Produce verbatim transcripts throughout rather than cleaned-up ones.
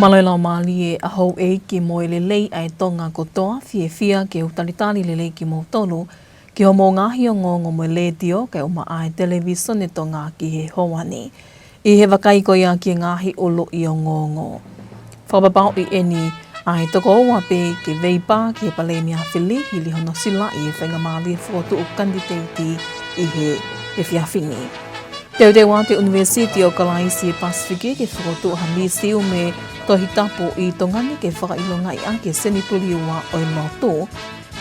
Mālō e laumālie ʻa houʻeiki mo e lelei ʻa e Tonga kotoa, fiefia ke u talitali lelei kimoutolu ki hoʻomou ngaahi ongoongo mo e letiō kae ʻumaʻā e televīsone Tonga ki he houa ni. ʻI he vakai ko ia ki he ngaahi ʻuluʻi ongoongo. Fakapapauʻi ʻeni ʻa e toko ua pē ke veipā ki he Palēmia Fili hili hono silaʻi e faingamālie fokotuʻu kanititeiti ʻi he efiafi ni. Teuteu atu e ʻUnivēsiti ʻo Kalaisi ʻi he Pasifiki ke fokotuʻu ha misiume Tohi Tapu ʻi Tonga ni ke fakaʻilongaʻi ʻaki e senituli ua ʻo e lotu.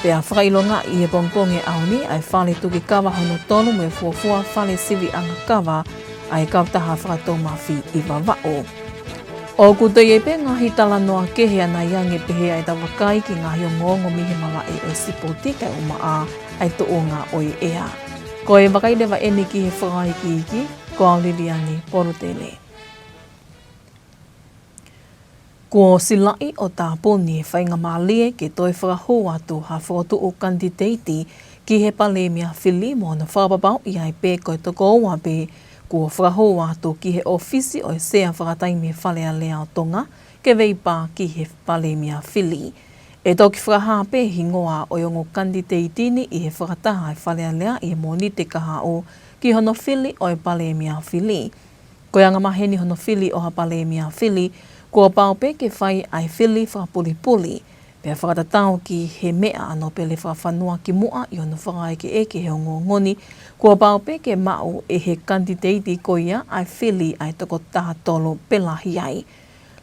Pea fakaʻilongaʻi ʻi he pongipongi ʻo e ʻaho ni ʻa e fale tuki kava hono tolu mo e fuofua fale siviʻanga kava ʻa e kautaha Fakatoumafi ʻi Vavaʻu. ʻOku toe ʻi ai pē ngaahi talanoa kehe ʻanai ange pehē ʻa e tau vakai ki he ngaahi ongoongo mei he malaʻe ʻo e sipoti kae ʻumaʻā ʻa e tuʻunga ʻo e ʻea. Ko e vakai leva ʻeni ki he fakaikiiki, ko au Liliani Polutele. Kuo silaʻi ʻo tāpuni e faingamālie ke toe fakahū atu ha fokotuʻu kanititeiti ki he Palēmia Fili mo hono fakapapauʻi ai pē ko e toko ua pē kuo fakahū atu ki he ʻōfisi ʻo e Sea Fakataimi Fale Alea ʻo Tonga ke veipā ki he Palēmia Fili. ʻE toki fakahā pē hingoa ʻo e ongo kanititeiti ni ʻi he fakataha ʻa e Fale Alea ʻi he Mōnite kahaʻu ki hono fili ʻo e Palēmia Fili. Ko e anga maheni hono fili ʻo ha Palēmia Fili, kuo pau pē ke fai ʻa e fili fakapulipuli. Pea fakatatau ki he meʻa ʻa Nōpele Fakafanua kimuʻa ʻi hono fakaʻekeʻeke he ongoongo ni, kuo pau pē ke maʻu ʻe he kanititeiti ko ia ʻa e fili ʻa e toko taha tolu pe lahi ai.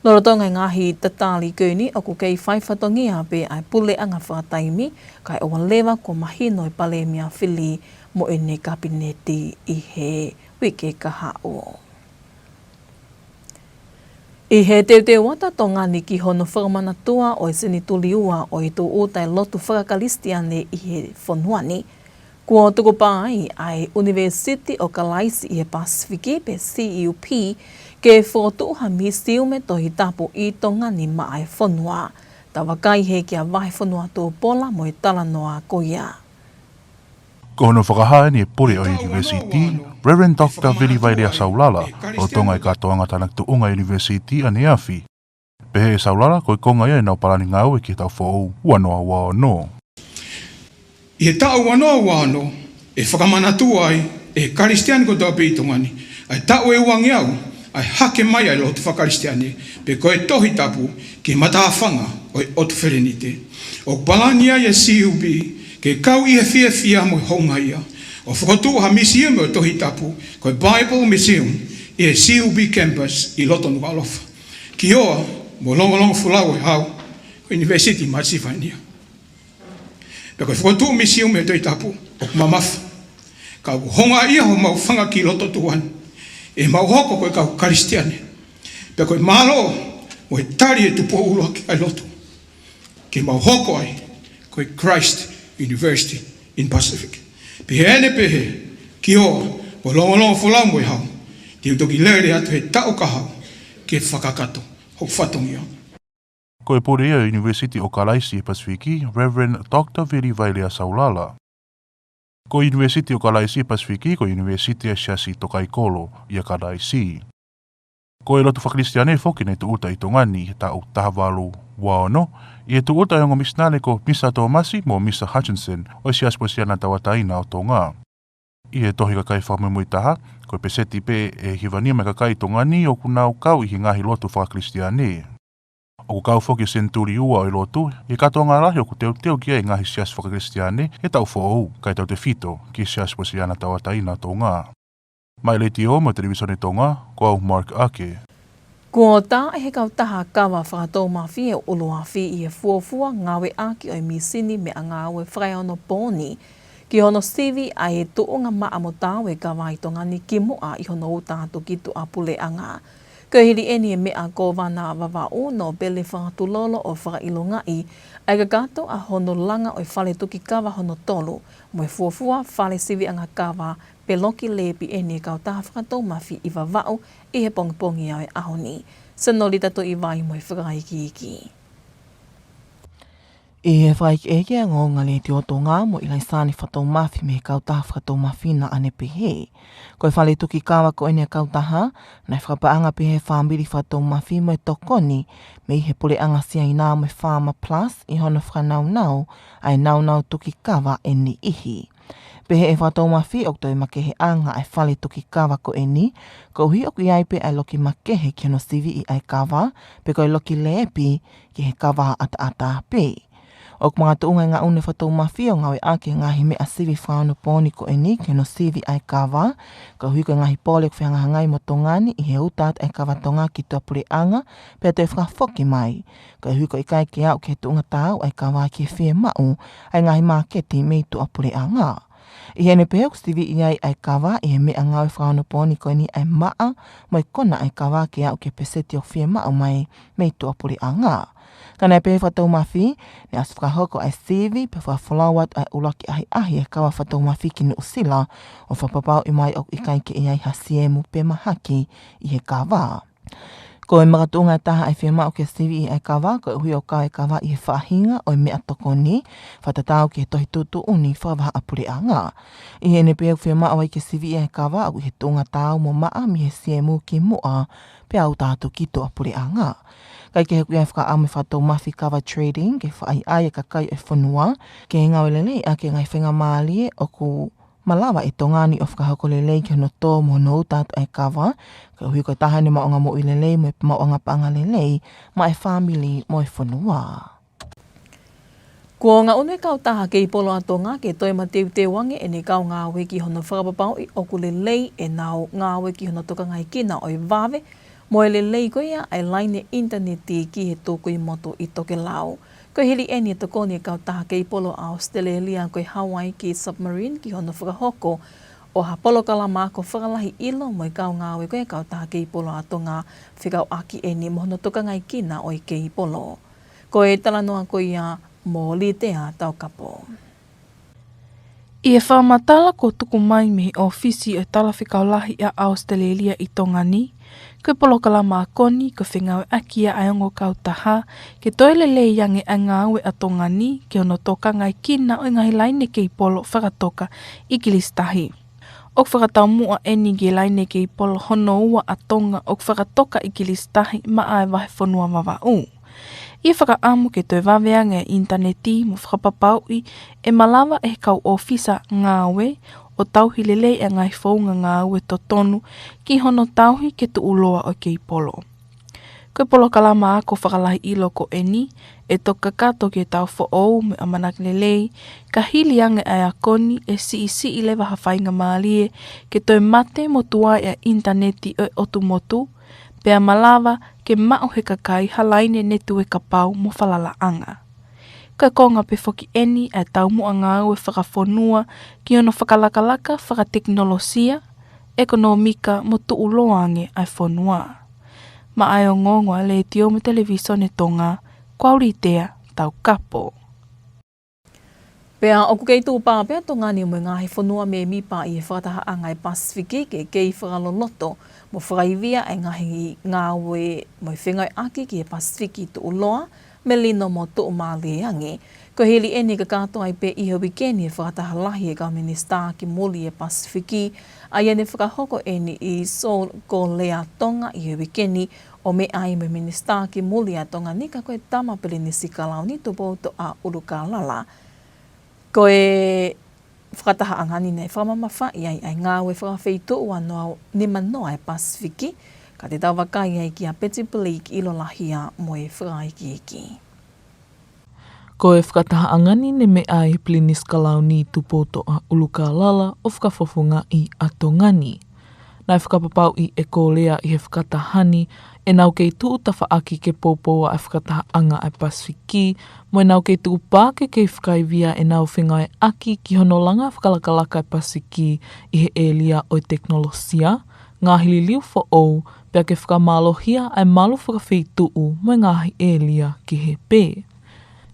Lolotonga e ngaahi tatali ko eni ʻoku kei fai fatongia pē ʻa e puleʻanga fakataimi, kae ʻoua leva kuo mahino e Palēmia Fili mo ʻene Kapineti ʻi he uike kahaʻu. ʻI he teuteu atu ʻa Tonga ni ki hono fakamanatua ʻo e senituli ua ʻo e tūʻuta e lotu fakakalisitiane ʻi he fonua ni, kuo tukupā ai ʻa e ʻUnivēsiti ʻo Kalaisi ʻi he Pasifiki pe C E U P ke fokotuʻu ha misiume Tohi Tapu ʻi Tonga ni maʻa e fonua. Tau vakai heni kia Vahefonua Tupola mo e talanoa ko ia. Ko hono fakahā ʻeni ʻe he pule ʻo e ʻunivēsiti, Reverend Doctor Vili Vailea Saulala, ʻo Tonga e kātoanga tānaki tuʻunga ʻunivēsiti ʻaneafi. Pehē ʻe Saulala, ko e konga ia ʻenau palani ngāue ki he taʻu foʻou ua noa ua ono. ʻI he taʻu ua noa ua ono, ʻe fakamanatua ai ʻe he Kalisitiane kotoa pē ʻi Tonga ni, ʻa e taʻu ʻe uangeau, ʻa e hake mai ʻa e lotu fakakalisitiane, pe ko e Tohi Tapu ki he matāfanga ʻo e ʻOtu Felenite. ʻOku palani ai e C U P ke kau ʻi he fiefia mo e houngaʻia ʻo fokotuʻu ha misiume ʻo e Tohi Tapu, ko e Bible Museum, ʻi he C U P campus ʻi loto Nukuʻalofa. Kioa mo e longolongo folau ʻo e Hau, ko e ʻUnivēsiti Masiva ʻeni ia. Pea ko e fokotuʻu misiume ʻo e Tohi Tapu ʻoku mamafa. Ka ʻoku houngaʻia homau fanga kiʻi loto tuʻa ni, ʻemau hoko ko e kau Kalisitiane. Pea ko e mālō mo e tali e tupou ʻuluaki ʻa e lotu ke mau hoko ai ko e Christ University in Pacific. Pea ʻi heʻene pehē, kioa mo e longolongo folau mo e Hau, te u toki lele atu he taʻu kahaʻu ke fakakakato hoku fatongia. Ko e pule ia ʻo e ʻUnivēsiti ʻo Kalaisi ʻi he Pasifiki, Reverend Doctor Vili Vailea Saulala. Ko e ʻUnivēsiti ʻo Kalaisi ʻi he Pasifiki, ko e ʻunivēsiti ʻa e Siasi Tokaikolo ʻia Kalaisi. Ko e lotu fakakalisitiane foki naʻe tūʻuta ʻi Tonga ni he taʻu taha valu ua ono, ʻi he tūʻuta ʻa e ongo misinale ko Misa Tōmasi mo Misa Hutchinson ʻo e Siasi Uēsiliana Tauʻatāina ʻo Tonga. ʻI he tohi kakai fakamuimui taha, ko e peseti pē ʻe hiva nima e kakai Tonga ni ʻoku nau kau ʻi he ngaahi lotu fakakalisitiane. ʻOku kau foki e senituli ua ʻo e lotu ʻi he kātoanga lahi ʻoku teuteu ki ai e ngaahi siasi fakakalisitiane he taʻu foʻou, kae tautefito ki he Siasi Uēsiliana Tauʻatāina ʻo Tonga. Maʻá e Letiō mo e Televīsone Tonga, ko au Mark Ake. Kuo tā ʻe he kautaha kava Fakatoumafi e ʻuluafi ʻi he fuofua ngāueʻaki ʻo e mīsini meʻangāue fakaeonopooni ki hono sivi ʻa e tuʻunga maʻa mo taau e kava ʻi Tonga ni kimuʻa ʻi hono uta atu ki tuʻapuleʻanga. Ko e hili ʻeni e meʻa ko Vana Vavaʻu, Nōpele Fakatulolo, ʻo fakaʻilongaʻi ʻa e kakato ʻa hono langa ʻo e fale tuki kava hono tolu mo e fuofua fale siviʻanga kava, pea loki lēpi ʻeni e kautaha Fakatoumafi ʻi Vavaʻu ʻi he pongipongi ʻo e ʻaho ni. Senolita Tuʻivai mo e fakaikiiki. ʻI he fakaʻekeʻeke ʻa e ongoongo ʻa Letiō Tonga mo ʻIlaisani Fatoumafi mei he kautaha fakatoumafi naʻa ne pehē, ko e fale tuki kava ko eni ʻa e kautaha, naʻe fakapaʻanga pē he fāmili fakatoumafi mo e tokoni mei he puleʻanga Siaina mo e Farmer Plus ʻi hono fakanaunau ʻa e naunau tuki kava ʻe niʻihi. Pehē ʻe Fatoumafi ʻoku toe makeheʻanga ʻa e fale tuki kava ko eni, koeʻuhi ʻoku ʻi ai pē ʻa e loki makehe ki hono siviʻi ʻa e kava, pe ko e loki lēpi ki he kava ʻataʻatā pē. ʻOku makatuʻunga e ngaʻunu ʻa Fatoumafi ʻo ngāueʻaki e ngaahi meʻa sivi fakaonopooni ko eni ki hono sivi ʻa e kava, koeʻuhi ko e ngaahi pole ʻoku fehangahangai mo Tonga ni ʻi he uta atu ʻa e kava Tonga ki tuʻapuleʻanga, pea toe fakafoki mai, koeʻuhi ko e ʻikai ke aʻu ki he tuʻunga taau ʻa e kava ki he fiemaʻu ʻa e ngaahi māketi mei tuʻapuleʻanga. ʻI heʻene pehē ʻoku siviʻi ai ʻa e kava ʻi he meʻangāue fakaonopooni ko eni ʻa e maʻa mo e kona ʻa e kava ke aʻu ki he peseti ʻoku fiemaʻu mai mei tuʻapuleʻanga. Ka naʻe pehē ʻe Fatoumafi, naʻe ʻosi fakahoko ʻa e sivi pea fakafolau atu ʻa e ʻuluaki ʻahiʻahi ʻa e kava Fatoumafi ki Nuʻusila, ʻo fakapapauʻi mai ʻoku ʻikai ke ʻi ai ha siemu pe mahaki ʻi he kava. Ko e makatuʻunga ʻe taha ʻa e fiemaʻu ke siviʻi ʻa e kava, koeʻuhi ʻoku kau e kava ʻi he faʻahinga ʻo e meʻatokoni, fakatatau ki he tohi tuʻutuʻuni fakavahaʻapuleʻanga. ʻI heʻene pehē ʻoku fiemaʻu ai ke siviʻi ʻa e kava ʻoku ʻi he tuʻunga taau mo maʻa mei he siemu kimuʻa, pea uta atu ki tuʻapuleʻanga. Kae kehe ʻoku ʻi ai e fakaʻamu ʻa Fatoumafi Kava Trading ke fakaʻaiʻai e kakai ʻo e fonua ki he ngāue lelei ʻaki e ngaahi faingamālie ʻoku malava ʻe Tonga ni ʻo fakahoko lelei ki hono tō mo hono uta atu ʻa e kava, koeʻuhi ko e taha eni e maʻuʻanga moʻui lelei mo e maʻuʻanga paʻanga lelei maʻa e fāmili mo e fonua. Kuo ngaʻunu e kautaha keipolo ʻa Tonga ke toe mateuteu ange ʻene kau ngāue ki hono fakapapauʻi ʻoku lelei ʻenau ngāue ki hono tokangaekina ʻo e vave mo e lelei ko ia ʻa e laine ʻinitaneti ki he tukui motu ʻi tokelau. Ko e hili eni e tokoni ʻa e kautaha keipolo ʻa ʻAositelēlia ko e Hawaiki Submarine ki hono fakahoko ʻo ha polokalama ako fakalahi ʻilo mo e kau ngāue ko ia ʻa e kautaha keipolo ʻa Tonga fekauʻaki eni mo hono tokangaekina ʻo e keipolo. Ko e talanoa ko ia mo Litea Taukapo. ʻI he fakamatala kuo tuku mai mei he ʻōfisi ʻo e talafekau lahi ʻa ʻAositelēlia ʻi Tonga ni, ko e polokalama ako ni ko e fengāueʻaki ia ʻa e ongo kautaha ke toe lelei ange ʻa e ngāue ʻa Tonga ni ki hono tokangaekina ʻo e ngaahi laine keipolo fakatoka ʻi Kilisitahi. ʻOku fakataumuʻa eni ki he laine keipolo hono ua ʻa Tonga ʻoku fakatoka ʻi Kilisitahi maʻa e vahefonua Vavaʻu. ʻI he fakaʻamu ke toe vave ange e ʻinitaneti mo fakapapauʻi ʻe malava ʻe he kau ʻōfisa ngāue ʻo tauhi lelei e ngaahi founga ngāue totonu ki hono tauhi ke tuʻuloa ʻo e keipolo. Ko e polokalama ako fakalahi ʻilo ko eni ʻe toki kakato ki he taʻu foʻou mo e ʻamanaki lelei, ka hili ange ʻa e ako ni ʻe siʻisiʻi leva ha faingamālie ke toe mate mo tuai ʻa e ʻinitaneti ʻo e ʻotu motu, pea malava ke maʻu ʻe he kakai ha laine netueka pau mo falalaʻanga. Ko e konga pē foki eni ʻa e taumuʻa ngāue fakafonua ki hono fakalakalaka fakatekinolosia, ʻekonōmika mo tuʻuloa ange ʻa e fonua. Maʻa e ongoongo ʻa e Letiō mo e Televīsone Tonga, ko au Litea Taukapo. Pea ʻoku kei tuʻu pā pē ʻa Tonga ni mo e ngaahi fonua mēmipa ʻi he fakatahaʻanga ʻa e Pasifiki ke kei fakaloloto mo fakaivia e ngaahi ngāue mo e fengāueʻaki ki he Pasifiki tuʻuloa, melino mo tuʻumālie ange. Ko e hili eni kakato ai pē ʻi he uike ni e fakataha lahi ʻa e kau minisitā ki muli ʻa e Pasifiki, ʻa ia ne fakahoko eni ʻi Seoul ko Lea Tonga ʻi he uike ni, ʻo meʻa ai mo e minisitā ki muli ʻa Tonga ni ka ko e tama Pilinisi Kalauni Tupoutoʻa ʻUlukalala. Ko e fakatahaʻanga ni naʻe fakamamafaʻi ai ʻa e ngāue fakafeituʻu ua noa nima noa ʻa e Pasifiki, ka te tau vakai ai kia Peti Blake ʻIlolahia mo e fakaikiiki. Ko e fakatahaʻanga ni ne meʻa ai ʻa e Pilinisi Kalauni Tupoutoʻa ʻUlukalala ʻo fakafofongaʻi ʻa Tonga ni. Naʻe fakapapauʻi ʻe Kōlea ʻi he fakataha ni ʻenau kei tuʻu tafaʻaki ke poupou ʻa e fakatahaʻanga ʻa e Pasifiki, mo ʻenau kei tuʻu pā ke kei fakaivia ʻenau fengāueʻaki ki hono langa fakalakalaka ʻa e Pasifiki ʻi he ʻēlia ʻo e tekinolosia, ngaahi liliu foʻou, pea ke fakamālohia ʻa e malu fakafeituʻu mo e ngaahi ʻēlia kehe pē.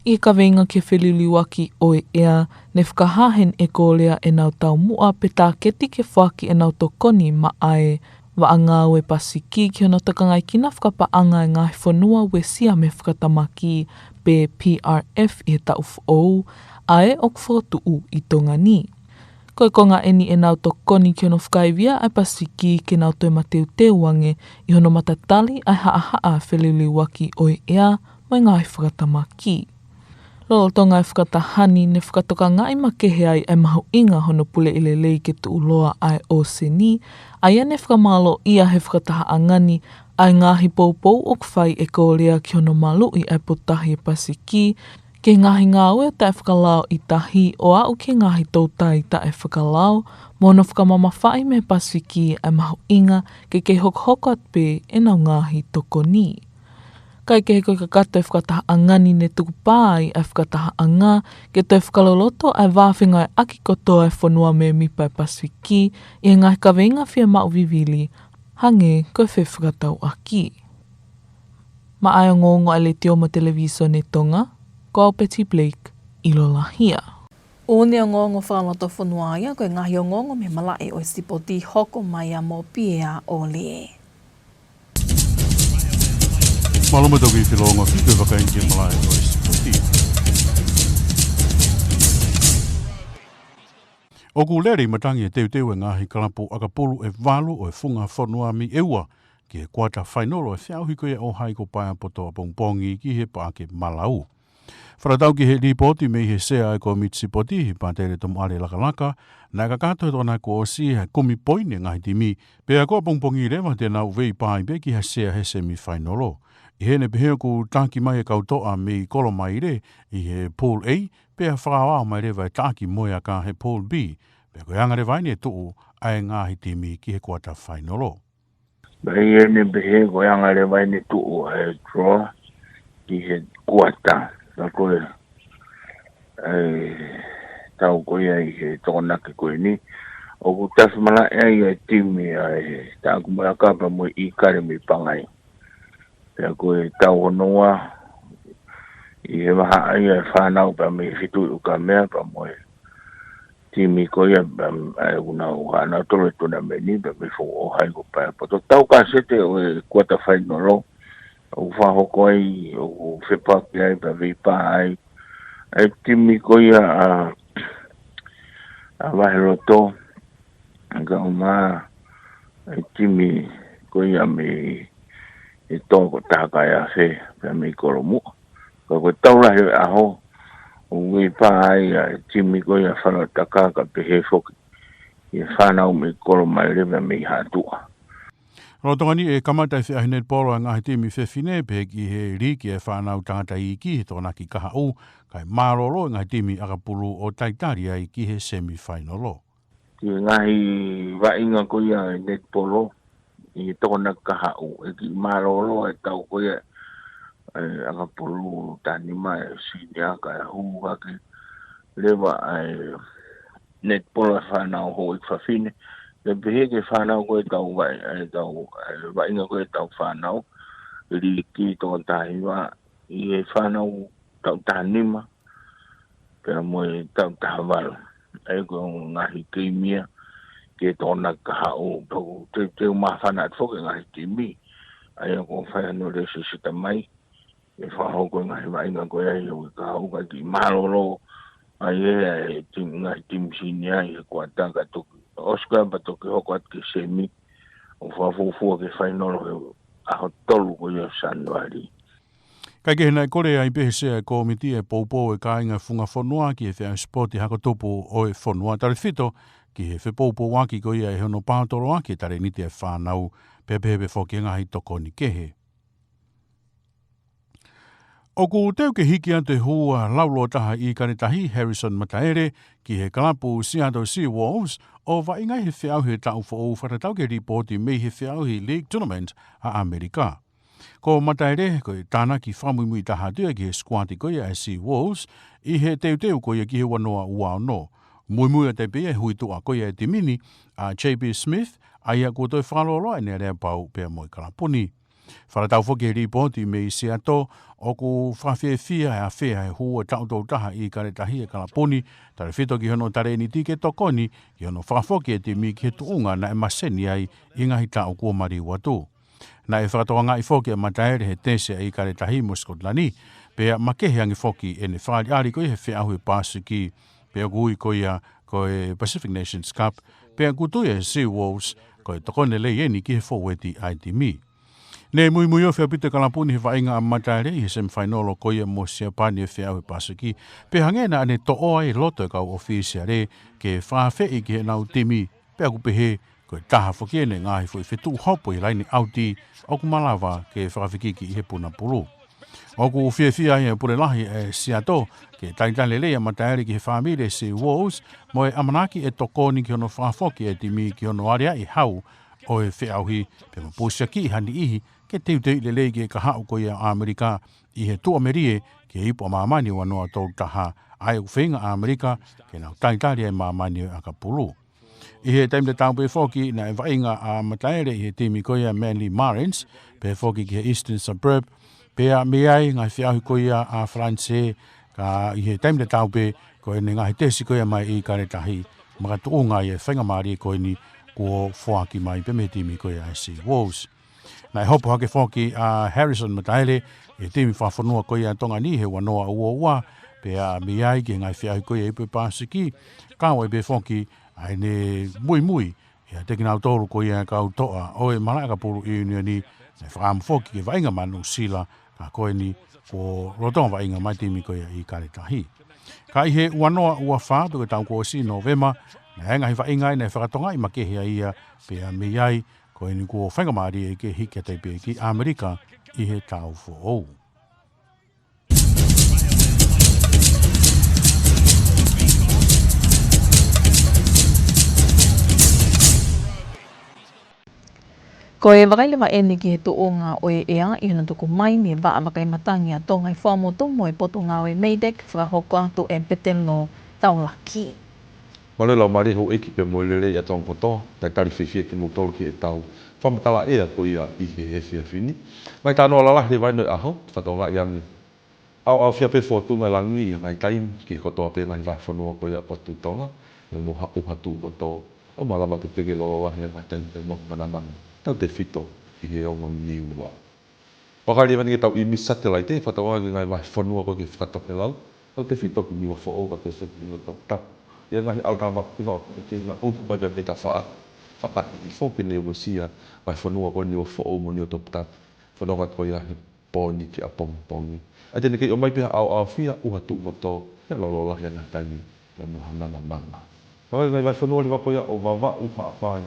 ʻI he kaveinga ki he feliliuaki ʻo e ʻea, ne fakahā heni ʻe Kōlea ʻenau taumuʻa pe tāketi ke foaki ʻenau tokoni maʻa e vaʻa ngāue Pasifiki ki hono tokangaekina fakapaʻanga e ngaahi fonua uesia mei he fakatamaki, pe P R F ʻi he taʻu foʻou, ʻa ē ʻoku fokotuʻu ʻi Tonga ni. Ko e konga ʻeni ʻenau tokoni ki hono fakaivia ʻa e Pasifiki ke nau toe mateuteu ange ʻi hono matatali ʻa e haʻahaʻa feliliuaki ʻo e ʻea mo e ngaahi fakatamaki. Lolotonga e fakataha ni ne fakatokangaʻi makehe ai ʻa e mahuʻinga hono puleʻi lelei ke tuʻuloa ʻa e ʻōseni, ʻa ia ne fakamālōʻia he fakatahaʻanga ni ʻa e ngaahi poupou ʻoku fai ʻe Kōlea ki hono maluʻi ʻa e potutahi ʻo e Pasifiki, ki he ngaahi ngāue taʻefakalao ʻi tahi ʻo aʻu ki he ngaahi toutai taʻefakalao, mo hono fakamamafaʻi mei he Pasifiki ʻa e mahuʻinga ke kei hokohoko atu pē ʻenau ngaahi tokoni. Kaekehe ko e kakato e fakatahaʻanga ni ne tukupā ai ʻa e fakatahaʻanga ke toe fakaloloto ʻa e vā fengāueʻaki kotoa e fonua mēmipa ʻo e Pasifiki ʻi he ngaahi kaveinga fiemaʻu vivili, hangē ko e fefakatauʻaki. Maʻa e ongoongo ʻa e Letiō mo e Televīsone Tonga, ko au Betty Blake, ʻiloa lahi ia. ʻOku ne ongoongo fakalotofonua ia, ko e ngaahi ongoongo mei he malaʻe ʻo e sipoti hoko mai ia mo Piea ʻOlie. Mālō mo e tau kiʻi felōngoaki, ko e vakai ki he malaʻe ʻo e sipoti. ʻOku lele ʻi matangi e teuteu e ngaahi kalapu ʻakapulu ʻe valu ʻo e Funga Fonua mei ʻEua ki he kuata fainolo ʻo e feʻauhi ko ia ʻo e ʻOhai ko Paea Poto ʻapongipongi ki he Paʻake Malau. Fakatatau ki he lipooti mei he Sea ʻo e Kōmiti Sipoti, Pātele Tomoʻale Lakalaka, naʻe kakato he Tokonaki kuo ʻosi ʻa e kumi poini e ngaahi timi, pea ko ʻapongipongi leva te nau veipā ai pē ki ha sea he semifainolo. ʻI heʻene pehē ʻoku taki mai e kau toʻa mei Kolomaile ʻi he Pool A, pea fakaʻaoʻao mai leva e taki mo e aka he Pool B, pea ko e anga leva eni e tuʻu ʻa e ngaahi timi ki he kuata fainolo. Pea ʻi heʻene pehē ko e anga leva eni e tuʻu ʻa e draw ki he kuata. Ka ko e, ʻa e tau ko ia ʻi he Tokonaki ko eni, ʻoku tafi malaʻe ai e timi ʻa e Taʻaku mo e Aka pea mo e ʻIkale mei Pangai. Pea ko e tau hono ua ʻi he vahaʻa ia e fānau pea mei Fitu ʻi ʻUkamea pea mo e timi ko ia pea, ʻa e ʻoku nau haʻanau tolo e tunameni pea mei Funga ʻOhai ko Paea Poto. Tau kasete ʻo e kuata fainolo, ʻoku fakahoko ai, ʻoku fepaki ai pea veipā ai ʻa e timi ko ia ʻa, ʻa Vaheloto, ka ʻuma e timi ko ia mei he toko Takaiafe pea mei Kolomuʻa. Ka ko e tau lahi ʻo e ʻaho, ʻoku veipā ai ʻa e timi ko ia Falautaka ka pehē foki ʻa e fānau mei Kolomaile pea mei Haʻatuʻa. Lolotonga ni ʻe kamata e feʻauhi netipolo ʻa e ngaahi timi fefine pehē ki he liki ʻa e fānau tangata iiki he Tokonaki kahaʻu, kae mālōlō e ngaahi timi ʻakapulu ʻo talitali ai ki he semifainolo. Ki he ngaahi vaʻinga ko ia e netipolo ʻi he Tokonaki kahaʻu, ʻe kiʻi mālōlō e tau ko ia e ʻakapulu taha nima e sinia kae hū hake leva ʻa e netipolo ʻa e fānau houʻeiki fafine. Pea pehē ki he fānau ko e tau vaʻi-, ʻa e tau, ʻa e vaʻinga ko e tau fānau liki toko taha hiva ʻi he fānau taʻu taha nima pea mo e taʻu taha valu. ʻA ia ko e ngaahi keimi ia ki he Tokonaki kahaʻu, pea ʻoku teuteu māfana atu foki e ngaahi timi. ʻA ia ʻoku fai hano lēsisita mai ʻe fakahoko e ngaahi vaʻinga ko ia ʻi he uike kahaʻu kae kiʻi mālōlō ai ʻa e timi, ngaahi timi sinia ʻi he kuata kae toki ʻosi ko ia pea toki hoko atu ki he semi, ʻo fakafuofua ki he fainolo he ʻaho tolu ko ia ʻo Sānuali. Kaekehe naʻe kole ai pē he Sea e Kōmiti e poupou e kāinga Funga Fonua ki he feʻauhi sipoti hako tupu ʻo e fonua, tautefito ki he fepoupouaki ko ia ʻi hono paotoloaki e talēniti ʻa e fānau, pea pehē pē foki e ngaahi tokoni kehe. ʻOku teu ke hiki atu e hū ʻa e laulōtaha ʻIkale Tahi, Harrison Mataele, ki he kalapu Seattle Sea Wolves, ʻo vaʻinga he feʻauhi he taʻu foʻou, fakatatau ki he lipooti mei he feʻauhi League Tournament ʻa ʻAmelika. Ko Mataele, ko e tānaki fakamuimui taha atu ia ki he sikuati ko ia e Sea Wolves, ʻi he teuteu ko ia ki he ua noa ua ono. Muimui atu ai pē ia he huituʻa ko ia e timi ni, ʻa J B Smith, ʻa ia kuo toe fakalōloa ʻene aleapau pea mo e kalapu ni. Fakatatau foki ki he lipooti mei Seattle, ʻoku fakafiefia e afea he hū ʻa e taʻu tolu taha ʻIkale Tahi e kalapu ni, tautefito ki hono talēniti ke tokoni ki hono fakafoki e timi ki he tuʻunga naʻe maseni ai ʻi he ngaahi taʻu kuo maliu atu. Naʻe fakatokangaʻi foki ʻe Mataele he tesi ʻa ʻIkale Tahi mo Scotland, Pea makehe ange foki ʻene fakaʻaliʻali ko ia he feʻauhi Pasifiki, pea ʻoku ui ko ia ko e Pacific Nations Cup, pea ʻoku tui ʻe Sue Walsh ko e tokoni lelei eni ki he fōueti ʻa e timi. Ne muimui ofi ʻaupito e kalapu ni he vaʻinga ʻa Mataele ʻi he semifainolo ko ia mo Siapani he feʻauhi Pasifiki, pea hangē naʻa ne toʻo ai e loto e kau ʻōfisiale ke fakaafeʻi ki heʻenau timi, pea ʻoku pehē ko e taha foki eni e ngaahi foʻi fetuʻu hopo ʻi he laine ʻauti ʻoku malava ke fakafekiki ʻi he puna pulu. ʻOku fiefia ai e pule lahi ʻa Siato ke talitali lelei ʻa Mataele ki he fāmili ʻa Sue Walsh mo e ʻamanaki ʻe tokoni ki hono fakafoki e timi ki hono aleaʻi e hau ʻo e feʻauhi, pea mo pusiakiʻi ha niʻihi ke teuteuʻi lelei ki he kahaʻu ko ia ʻo ʻAmelika ʻi he Tuʻamelie ki he ipu ʻa māmani ua noa tolu taha, ʻa ia ʻoku feinga ʻa ʻAmelika ke nau talitali ai e māmani ʻo e ʻakapulu. ʻI he taimi tatau pē foki naʻe vaʻinga ʻa Mataele ʻi he timi ko ia Manly Marlins, pehē foki ki he Eastern Suburbs, pea mei ai ngaahi feʻauhi ko ia ʻa Falanisē, ka ʻi he taimi tatau pē ko ʻene ngaahi tesi ko ia mai ʻIkale Tahi, makatuʻunga ʻi he faingamālie ko eni kuo foaki mai pē mei he timi ko ia ʻa Sue Walsh. Naʻe hopo hake foki ʻa Harrison Mataele ʻi he timi fakafonua ko ia ʻa Tonga ni he ua noa ua ua, pea mei ai ki he ngaahi feʻauhi ko ia ʻi he ipu ʻo e Pasifiki, kau ai pē foki ʻa ʻene muimui ʻiate kinautolu ko ia e kau toʻa ʻo e malaʻe ʻakapulu ʻiunioni, naʻe fakaʻamu foki ke vaʻinga maʻa Nuʻusila, ka ko eni kuo lolotonga vaʻinga mai e timi ko ia ʻIkale Tahi. Ka ʻi he ua noa ua fā pe ko e taʻu kuo ʻosi, Nōvema, naʻe ngaahi vaʻinga ia naʻe fakatongaʻi makehe ai ia, pea mei ai ko eni kuo faingamālie ke hiki atu ai pē ki ʻAmelika ʻi he taʻu foʻou. Ko e vakai leva eni ki he tuʻunga ʻo e ʻea ʻi hono tuku mai mei he Vaʻa Vakai Matangi ʻa Tonga ʻi Fuaʻamotu mo e Potungāue MEIDECC, fakahoko atu ʻe Petelo Taulaki. Mālō e laumālie houʻeiki pea mo e lelei ʻa Tonga kotoa, talitali fiefia kimoutolu ki heʻetau fakamatala ʻea ko ia ʻi he efiafi ni. Ngaahi talanoa lalahi leva eni ʻo e ʻaho, fakatokangaʻi ange ʻaoʻaofia pē fōtunga e langi ʻi he ngaahi taimi ki he kotoa pē ngaahi vahefonua ko ia ʻo e potu Tonga, mo haʻu ha tuʻu kotoa, ʻo malava pē ke lolo lahi ʻa e ngaahi taimi pea mo e manamananga, tautefito ki he ongo Niua. Vakai leva eni ki heʻetau ʻīmisi satelaite, fakatokangaʻi e ngaahi vahefonua ko ē ki he fakatokelau, tautefito ki Niuafoʻou, tautefito ki Niuatoputapu. ʻI he ngaahi ʻalotāmaki ko ē ʻoku kei ngaʻunu mai pē mei tafaʻaki, fakahihifo ke ne uesia vahefonua ko ē Niuafoʻou mo Niuatoputapu, fononga ko ia he pō ni ki ʻapongipongi. ʻA ia te ne kei ʻomai pē ha ʻaoʻaofia, ʻuha tuʻu kotoa, ke lolo lahi ʻa e ngaahi taimi pea mo e manamananga. Ka ko e ngaahi vahefonua leva ko ia ʻo Vavaʻu, Haʻapai,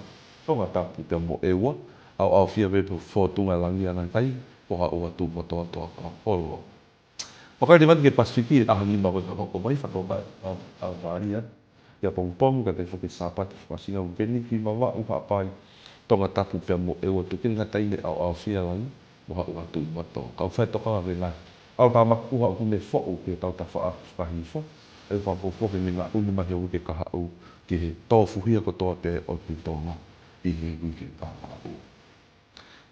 Tongatapu pea mo ʻEua, ʻaoʻaofia pē fōtunga e langi ʻi he ngaahi taimi, ko ha ʻuha tuʻu kotoa ʻa Tonga polo. Vakai leva eni ki he Pasifiki, ʻaho nima ko ē ka hoko mai, fakatokangaʻi ʻa, ʻa, ʻa, ʻa, ʻia ʻapongipongi, kae tuku foki e Sāpate fakaʻosinga ʻo e uike ni ki Vavaʻu, Haʻapai, Tongatapu pea mo ʻEua, tuku ke ngata ʻi he ʻaoʻaofia e langi mo ha ʻuha tuʻu kotoa. Ka ʻoku fai e tokanga ki he ngaahi ʻalotāmaki ʻuha ʻoku ne foʻu ki hotau tafaʻaki fakahihifo, ʻe fakapoupou ke ne ngaʻunu mai he uike kahaʻu ki he tōfuhia kotoa pē ʻo e potu Tonga ʻi he uike kahaʻu.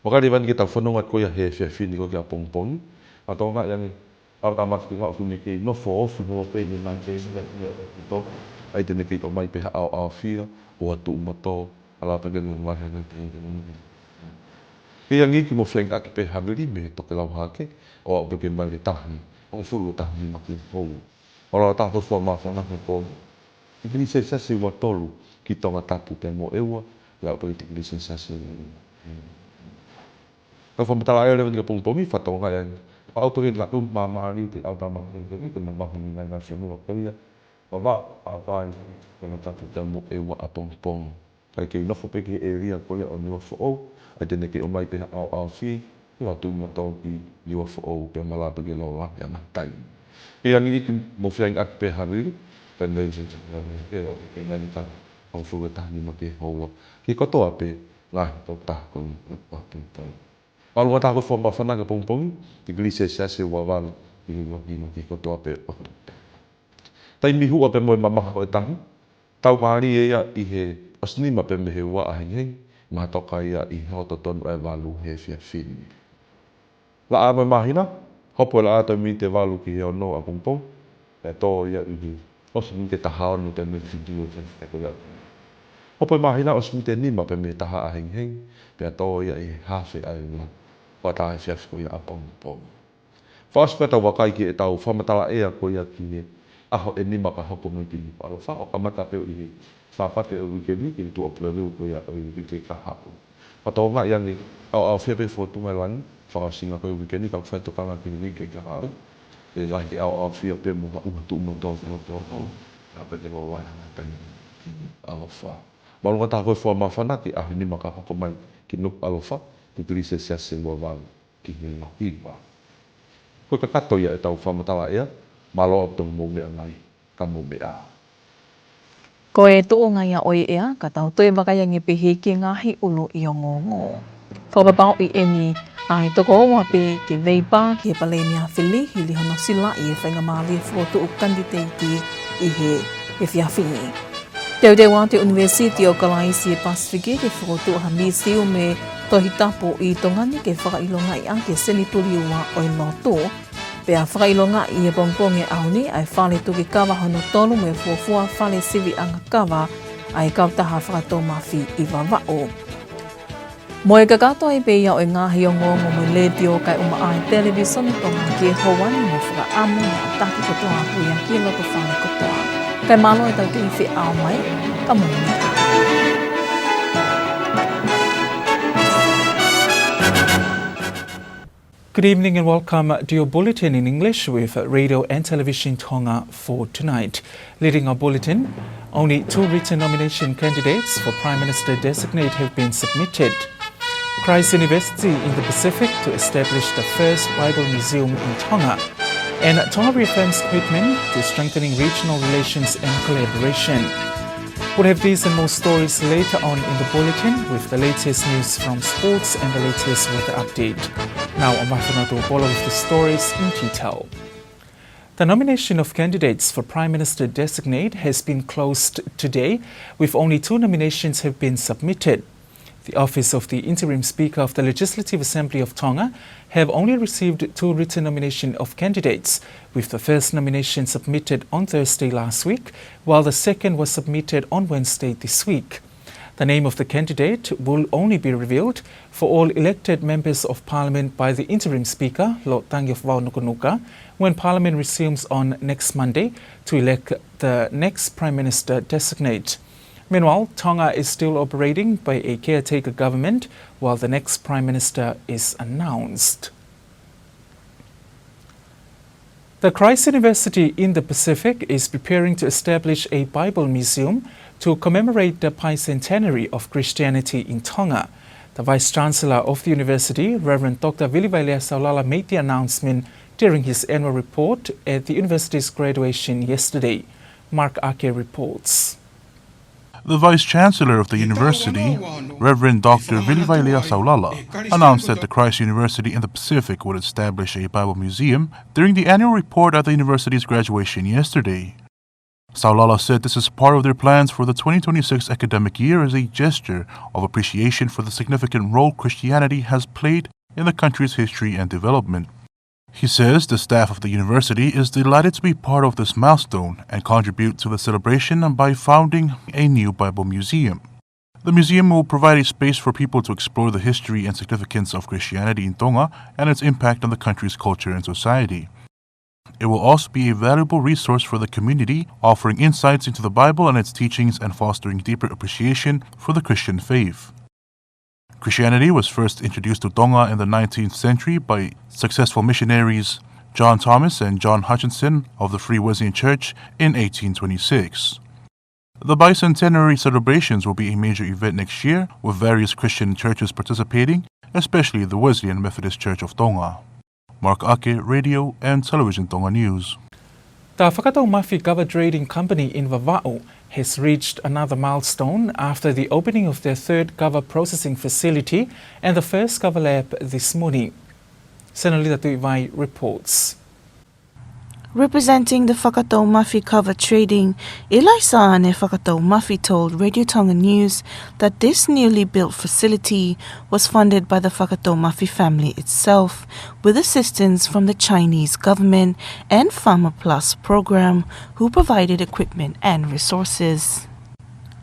Vakai leva eni ki heʻetau fononga ko ia he efiafi ni ko ē ki ʻapongipongi. Fakatokangaʻi ange ʻa e ʻalotāmaki ko ē ʻoku ne kei nofo ofi mo pē ʻi he ngaahi taimi pea mo e potu Tonga, ʻa ia te ne kei ʻomai pē ha ʻaoʻaofia, ʻuha tuʻu kotoa, ʻa ia pē ke ne mahe ne te. Pea ʻi he ngaahi ʻaho ni ʻoku mou feinga ke pē havili mei he tokelau hahake, ʻo aʻu pē ke maile tahi, ʻo fulu tahi ni ma ke hou. ʻO lava taha ko e fua māfana he pō ni, tikilī selesiasi ua tolu ki Tongatapu pea mo ʻEua, ʻe aʻu pē ki he tikilī selesiasi. Ka fakamatala ʻea leva eni ki ʻapongipongi, fakatokangaʻi ange ʻoku pehē ʻa e māmālie ʻa e ʻalotāmaki ko eni, ke mamahi e ngaahi vahefonua ko ia, Vavaʻu, Haʻapai, Tongatapu pea mo ʻEua ʻapongipongi. Kae kei nofo pē ki he ʻēlia ko ia ʻo Niuafoʻou, ʻa ia te ne kei ʻomai pē ha ʻaoʻaofia, ʻuha tuʻu kotoa ki Niuafoʻou pea malava pē ke lolo lahi ʻa e ngaahi taimi. Pea ʻi he ngaahi ʻaho ni ʻoku mou feinga ke pē havili, pea mei se te ngaahi ke o ke ngaahi taha, ʻo fulu tahi ni ma ke hou. Ki he kotoa pē ngaahi tau taha ko eni ʻo e potu Tonga. Māʻolunga taha ko e fua māfana ki ʻapongipongi, tikilī selesiasi ua valu, ki he ʻuha nima ki he kotoa pē ʻo e potu. Taimi huʻa pea mo e mamaha ʻo e tahi, tau mālie ia ʻi he ʻosi nima pea mei he ua ʻahengihengi, mahatoka ia ʻi he hoko totonu ʻa e valu he efiafi ni. Laʻā mo e māhina, hopo e laʻā ʻo e miniti ʻe valu ki he ono ʻapongipongi, pea tō ia ʻi he ʻosi miniti ʻe taha ono pea mei he fitu ʻo e efiafi ko ia. Hopo e māhina ʻosi miniti ʻe nima pea mei he taha ʻahengihengi, pea tō ia ʻi he hafe ʻa e ua, ʻo e taha efiafi ko ia ʻapongipongi. Fakaʻosi pē ʻetau vakai ki heʻetau fakamatala ʻea ko ia ki he ʻaho ʻe nima ka hoko mai ki Nukuʻalofa, ʻo kamata pē ʻi he Sāpate ʻo e uike ni, ki he tuʻapulelulu ko ia ʻo e uike kahaʻu. Fakatokangaʻi ange, ʻaoʻaofia pē fokotuʻu mai langi, fakaʻosinga ko e uike ni, ka fai tokanga ki he uike kahaʻu. ʻE lahi ʻaoʻaofia pē mo ha ʻuha tuʻu mo tō, mo tō, mo tō. Ka pete mo wai hana kai ʻalofa. Mālō ka taha ko e fua māfana ki he ʻaho ʻe nima ka hoko mai ki Nukuʻalofa, tikilī selesiasi ʻe ua valu ki he hiva. Ko e kakato ia ʻetau fakamatala ʻea, mālō ʻaupito hoʻomou meʻa mai, ka mou meʻa ā. Ko e tuʻunga ia ʻo e ʻea, ka tau toe vakai ange pē ki he ngaahi ʻuluʻi ongoongo. Fakapapauʻi eni ʻa e toko ua pē ke veipā ki he palēmia fili, hili hono silaʻi e faingamālie fokotuʻu kanititeiti ʻi he efiafi ni. Teuteu atu e ʻUnivēsiti ʻo Kalaisi ʻi he Pasifiki ke fokotuʻu ha mīsiume Tohi Tapu ʻi Tonga ni ke fakaʻilongaʻi ʻaki e senituli ua ʻo e lotu. Pea fakaʻilongaʻi ʻi he pongipongi ʻo e ʻaho ni ʻa e fale tuki kava hono tolu mo e fuofua fale siviʻanga kava ʻa e Kautaha Fakatoumafi ʻi Vavaʻu. Mo e kakato ai pē ia ʻo e ngaahi ongoongo mei he Letiō kae ʻumaʻā e Televīsone Tonga ki he houa ni, mo fakaʻamu mo e taki kotoa atu ia ki he loto fale kotoa. Kae mālō ʻetau kei feʻao mai, ka mou meʻa ā. Good evening and welcome to your bulletin in English with Radio and Television Tonga for tonight. Leading our bulletin, only two written nomination candidates for Prime Minister Designate have been submitted. Christ's University in the Pacific to establish the first Bible Museum in Tonga. And Tonga reaffirms commitment to strengthening regional relations and collaboration. We'll have these and more stories later on in the bulletin with the latest news from sports and the latest weather update. Now, ʻoku mau fanongo atu pē ʻo polo with the stories in detail. The nomination of candidates for Prime Minister Designate has been closed today, with only two nominations have been submitted. The office of the Interim Speaker of the Legislative Assembly of Tonga have only received two written nomination of candidates, with the first nomination submitted on Thursday last week, while the second was submitted on Wednesday this week. The name of the candidate will only be revealed for all elected members of Parliament by the Interim Speaker, Lord Tangiofovao Nukunuka, when Parliament resumes on next Monday to elect the next Prime Minister Designate. Meanwhile, Tonga is still operating by a caretaker government while the next Prime Minister is announced. The Christ University in the Pacific is preparing to establish a Bible museum to commemorate the bicentenary of Christianity in Tonga. The Vice Chancellor of the university, Reverend Doctor Vilivailea Saulala, made the announcement during his annual report at the university's graduation yesterday. Mark Ake reports. The Vice Chancellor of the university, Reverend Doctor Vilivailea Saulala, announced that the Christ University in the Pacific would establish a Bible museum during the annual report at the university's graduation yesterday. Saulala said this is part of their plans for the twenty twenty-six academic year as a gesture of appreciation for the significant role Christianity has played in the country's history and development. He says the staff of the university is delighted to be part of this milestone and contribute to the celebration by founding a new Bible museum. The museum will provide a space for people to explore the history and significance of Christianity in Tonga and its impact on the country's culture and society. It will also be a valuable resource for the community, offering insights into the Bible and its teachings and fostering deeper appreciation for the Christian faith. Christianity was first introduced to Tonga in the nineteenth century by successful missionaries John Thomas and John Hutchinson of the Free Wesleyan Church in eighteen twenty-six. The bicentenary celebrations will be a major event next year, with various Christian churches participating, especially the Wesleyan Methodist Church of Tonga. Mark Ake, Radio and Television Tonga News. The Fakatoumafi Kava Trading Company in Vavaʻu has reached another milestone after the opening of their third kava processing facility and the first kava lab this morning. Senolita Tuivai reports. Representing the Fakatoumafi Kava Trading, Ilaisa Ane Fakatoumafi told Radio Tonga News that this newly built facility was funded by the Fakatoumafi family itself, with assistance from the Chinese government and Farmer Plus program, who provided equipment and resources.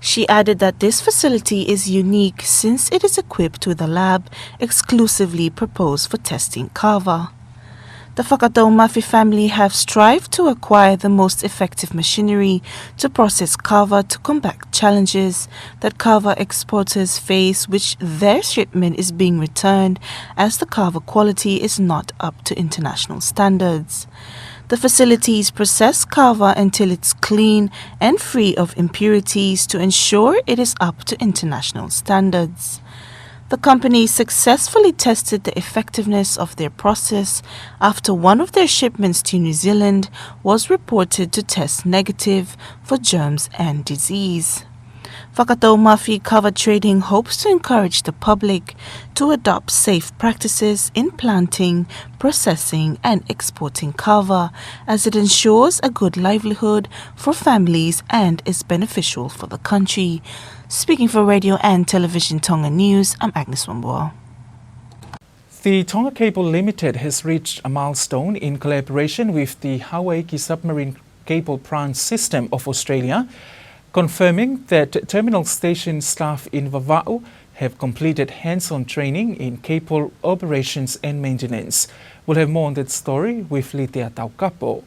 She added that this facility is unique since it is equipped with a lab exclusively proposed for testing kava. The Fakatoumafi family have strived to acquire the most effective machinery to process kava to combat challenges that kava exporters face, which their shipment is being returned as the kava quality is not up to international standards. The facilities process kava until it's clean and free of impurities to ensure it is up to international standards. The company successfully tested the effectiveness of their process after one of their shipments to New Zealand was reported to test negative for germs and disease. Fakatoumafi Kava Trading hopes to encourage the public to adopt safe practices in planting, processing, and exporting kava, as it ensures a good livelihood for families and is beneficial for the country. Speaking for Radio and Television Tonga News, I'm Agnes Wambua. The Tonga Cable Limited has reached a milestone in collaboration with the Hawaiki Submarine Cable Plant System of Australia, confirming that terminal station staff in Vavaʻu have completed hands-on training in cable operations and maintenance. We'll have more on that story with Litea Taukapo.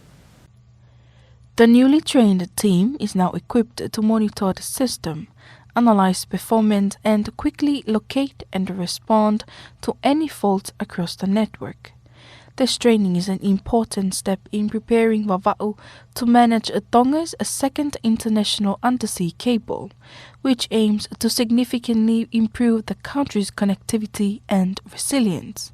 The newly trained team is now equipped to monitor the system, analyze performance, and quickly locate and respond to any faults across the network. This training is an important step in preparing Vavaʻu to manage Tonga's second international undersea cable, which aims to significantly improve the country's connectivity and resilience.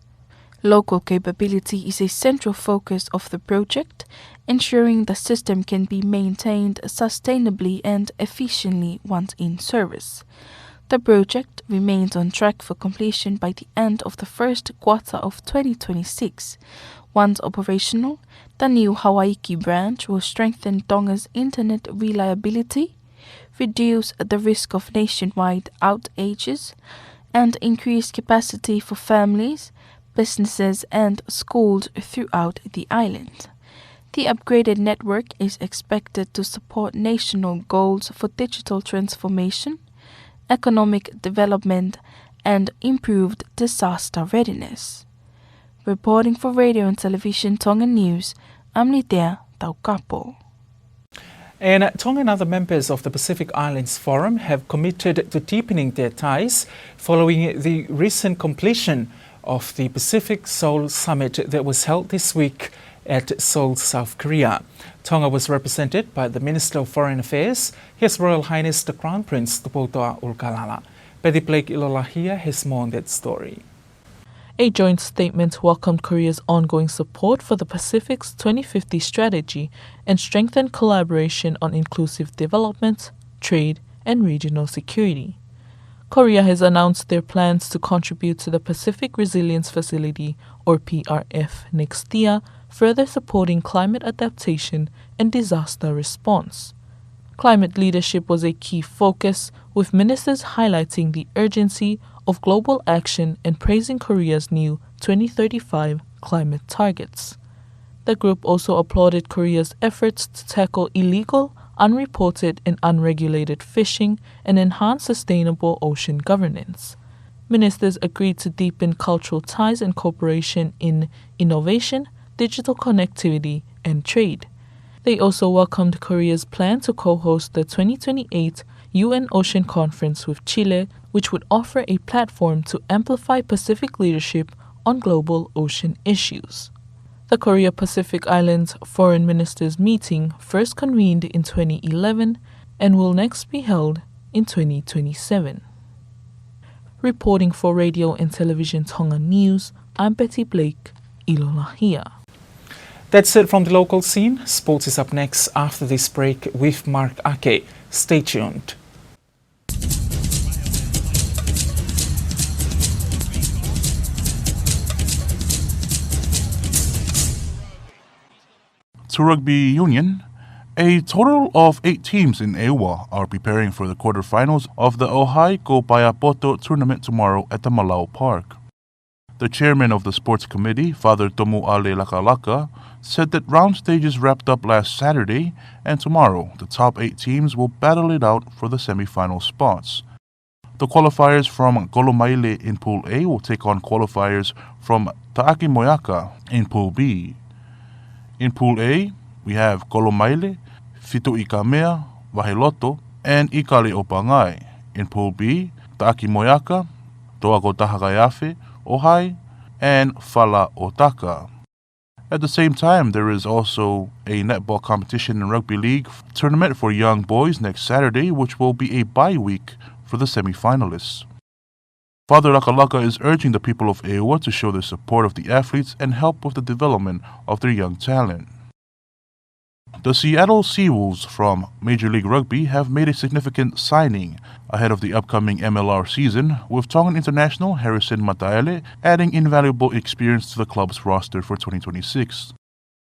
Local capability is a central focus of the project, ensuring the system can be maintained sustainably and efficiently once in service. The project remains on track for completion by the end of the first quarter of twenty twenty-six. Once operational, the new Hawaiki branch will strengthen Tonga's internet reliability, reduce the risk of nationwide outages, and increase capacity for families, businesses, and schools throughout the island. The upgraded network is expected to support national goals for digital transformation, economic development, and improved disaster readiness. Reporting for Radio and Television Tonga News, I'm Litea Taukapo. And Tonga and other members of the Pacific Islands Forum have committed to deepening their ties following the recent completion of the Pacific Seoul Summit that was held this week at Seoul, South Korea. Tonga was represented by the Minister of Foreign Affairs, His Royal Highness the Crown Prince Tupoutoʻa ʻUlukalala. Betty Blake ʻIlolahia has more on that story. A joint statement welcomed Korea's ongoing support for the Pacific's twenty fifty strategy and strengthened collaboration on inclusive development, trade, and regional security. Korea has announced their plans to contribute to the Pacific Resilience Facility, or P R F, next year, further supporting climate adaptation and disaster response. Climate leadership was a key focus, with ministers highlighting the urgency of global action and praising Korea's new twenty thirty-five climate targets. The group also applauded Korea's efforts to tackle illegal, unreported, and unregulated fishing and enhance sustainable ocean governance. Ministers agreed to deepen cultural ties and cooperation in innovation, digital connectivity, and trade. They also welcomed Korea's plan to co-host the twenty twenty-eight U N Ocean Conference with Chile, which would offer a platform to amplify Pacific leadership on global ocean issues. The Korea Pacific Islands Foreign Ministers meeting first convened in twenty eleven and will next be held in twenty twenty-seven. Reporting for Radio and Television Tonga News, I'm Betty Blake, ʻIlolahia. That's it from the local scene. Sports is up next after this break with Mark Ake. Stay tuned. To rugby union, a total of eight teams in ʻEua are preparing for the quarterfinals of the ʻOhai ko Paeapoto tournament tomorrow at the Malau Park. The chairman of the sports committee, Father Tomu Ale Lakalaka, said that round stages wrapped up last Saturday, and tomorrow the top eight teams will battle it out for the semifinal spots. The qualifiers from Kolomaile in Pool A will take on qualifiers from Taʻakimoeaka in Pool B. In Pool A, we have Kolomaile, Fituʻikamea, Vaheloto, and ʻIkale ʻo Pangai. In Pool B, Taʻaki mo e Aka, Toa ko Taha Kaiafe, ʻOhai, and Fala ʻo Taka. At the same time, there is also a netball competition and rugby league tournament for young boys next Saturday, which will be a bye week for the semifinalists. Father Lakalaka is urging the people of ʻEua to show their support of the athletes and help with the development of their young talent. The Seattle Seawolves from Major League Rugby have made a significant signing ahead of the upcoming M L R season, with Tongan international Harrison Mataele adding invaluable experience to the club's roster for twenty twenty-six.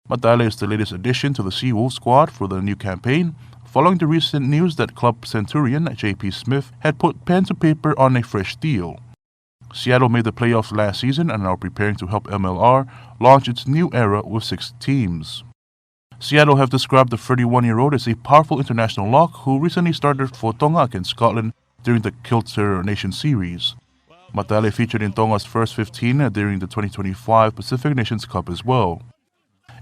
Mataele is the latest addition to the Seawolves squad for the new campaign, following the recent news that club centurion J P Smith had put pen to paper on a fresh deal. Seattle made the playoffs last season and are preparing to help M L R launch its new era with six teams. Seattle have described the thirty-one-year-old as a powerful international lock who recently started for Tonga against Scotland during the Kilter Nation Series. Mataele featured in Tonga's first fifteen during the twenty twenty-five Pacific Nations Cup as well.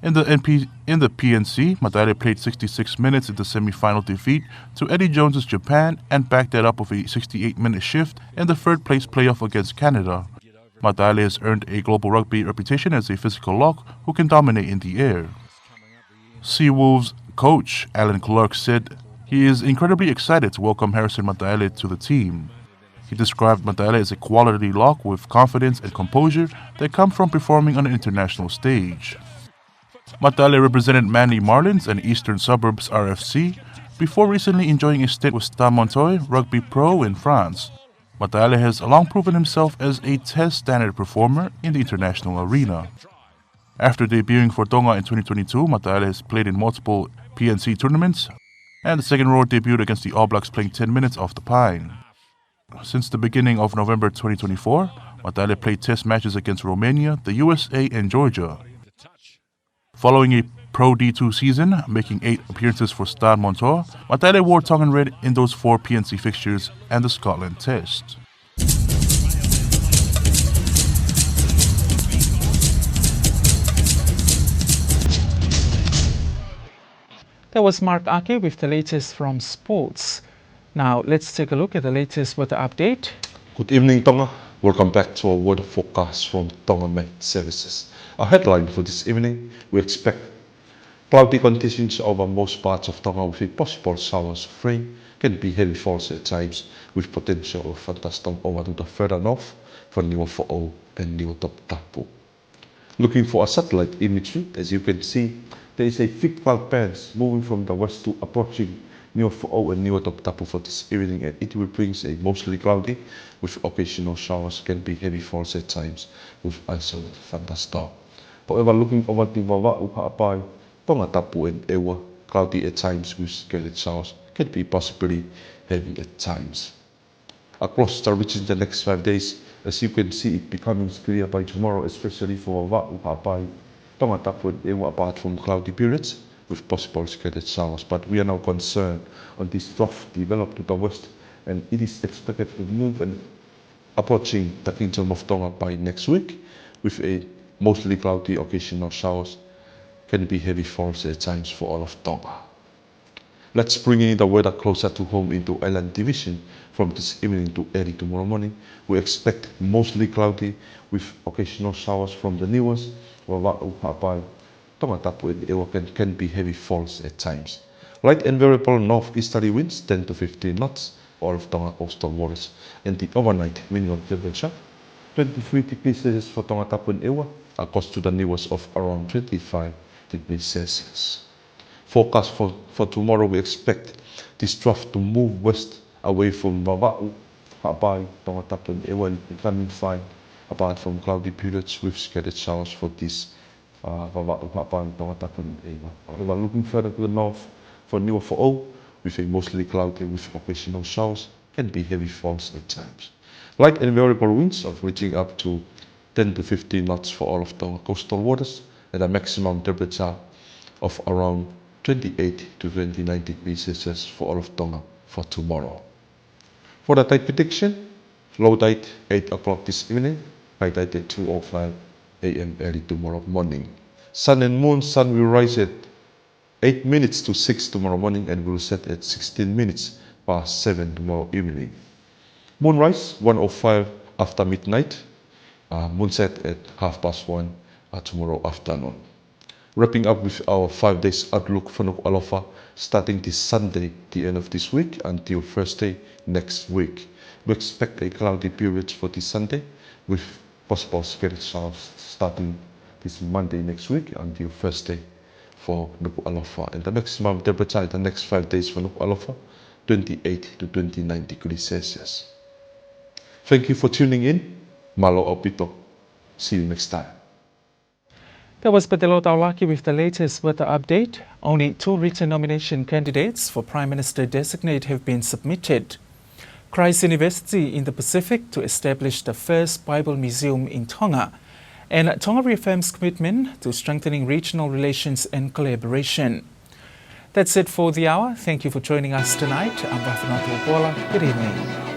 In the N P, in the P N C, Mataele played sixty-six minutes in the semi-final defeat to Eddie Jones's Japan and backed that up with a sixty-eight-minute shift in the third-place playoff against Canada. Mataele has earned a global rugby reputation as a physical lock who can dominate in the air. Seawolves coach Alan Clark said he is incredibly excited to welcome Harrison Mataele to the team. He described Mataele as a quality lock with confidence and composure that come from performing on an international stage. Mataele represented Manly Marlins and Eastern Suburbs R F C before recently enjoying a stint with Stade Montois Rugby Pro in France. Mataele has long proven himself as a test standard performer in the international arena. After debuting for Tonga in twenty twenty-two, Mataele has played in multiple P N C tournaments, and the second row debuted against the All Blacks, playing ten minutes off the pine. Since the beginning of November twenty twenty-four, Mataele played test matches against Romania, the U S A, and Georgia. Following a Pro D two season, making eight appearances for Stade Montois, Mataele wore Tongan red in those four P N C fixtures and the Scotland Test. That was Mark Ake with the latest from sports. Now, let's take a look at the latest weather update. Good evening, Tonga. Welcome back to our weather forecast from Tonga Met Services. Our headline for this evening, we expect cloudy conditions over most parts of Tonga with a possible showers of rain can be heavy falls at times with potential of thunderstorm over to the further north for Niuafoʻou and Niuatoputapu. Looking for a satellite imagery, as you can see, there is a thick cloud bands moving from the west to approaching Niuafoʻou and Niuatoputapu for this evening, and it will bring a mostly cloudy with occasional showers can be heavy falls at times with isolated thunderstorm. However, looking over the Vavaʻu, Haʻapai, Tongatapu and ʻEua, cloudy at times with scattered showers can be possibly heavy at times. Across the region the next five days, as you can see it becoming clear by tomorrow, especially for Vavaʻu, Haʻapai, Tongatapu and ʻEua, apart from cloudy periods with possible scattered showers. But we are now concerned on this trough develop to the west, and it is expected to move and approaching the Kingdom of Tonga by next week, with a mostly cloudy occasional showers, can be heavy falls at times for all of Tonga. Let's bring in the weather closer to home into Island Division from this evening to early tomorrow morning. We expect mostly cloudy with occasional showers from the Niuas, Vavaʻu, Haʻapai, Tongatapu and ʻEua can, can be heavy falls at times. Light and variable northeasterly winds, ten to fifteen knots, all of Tonga coastal waters, and the overnight minimum temperature, twenty-three degrees Celsius for Tongatapu and ʻEua, across to the Niuas of around twenty-five degrees Celsius. Forecast for, for tomorrow, we expect this trough to move west away from Vavaʻu, Haʻapai, Tongatapu and ʻEua, and becoming fine, apart from cloudy periods with scattered showers for this, uh, Vavaʻu, Haʻapai, Tongatapu and ʻEua. However, looking further to the north for Niuafoʻou, with a mostly cloudy with occasional showers, can be heavy falls at times. Light and variable winds of reaching up to ten to fifteen knots for all of Tonga coastal waters, and a maximum temperature of around twenty-eight to twenty-nine degrees Celsius for all of Tonga for tomorrow. For the tide prediction, low tide eight o'clock this evening, high tide at two oh five A M early tomorrow morning. Sun and moon, sun will rise at eight minutes to six tomorrow morning and will set at sixteen minutes past seven tomorrow evening. Moonrise, one oh five after midnight. Uh, moonset at half past one, uh, tomorrow afternoon. Wrapping up with our five days outlook for Nukuʻalofa, starting this Sunday, the end of this week, until Thursday next week. We expect a cloudy period for this Sunday, with possible scattered showers starting this Monday next week until Thursday for Nukuʻalofa. And the maximum temperature in the next five days for Nukuʻalofa, twenty-eight to twenty-nine degrees Celsius. Thank you for tuning in. Mālō ʻaupito. See you next time. That was Petelo Taulaki with the latest weather update. Only two written nomination candidates for Prime Minister designate have been submitted. Christ's University in the Pacific to establish the first Bible Museum in Tonga. And Tonga reaffirms commitment to strengthening regional relations and collaboration. That's it for the hour. Thank you for joining us tonight. I'm Rafa Natopola. Good evening.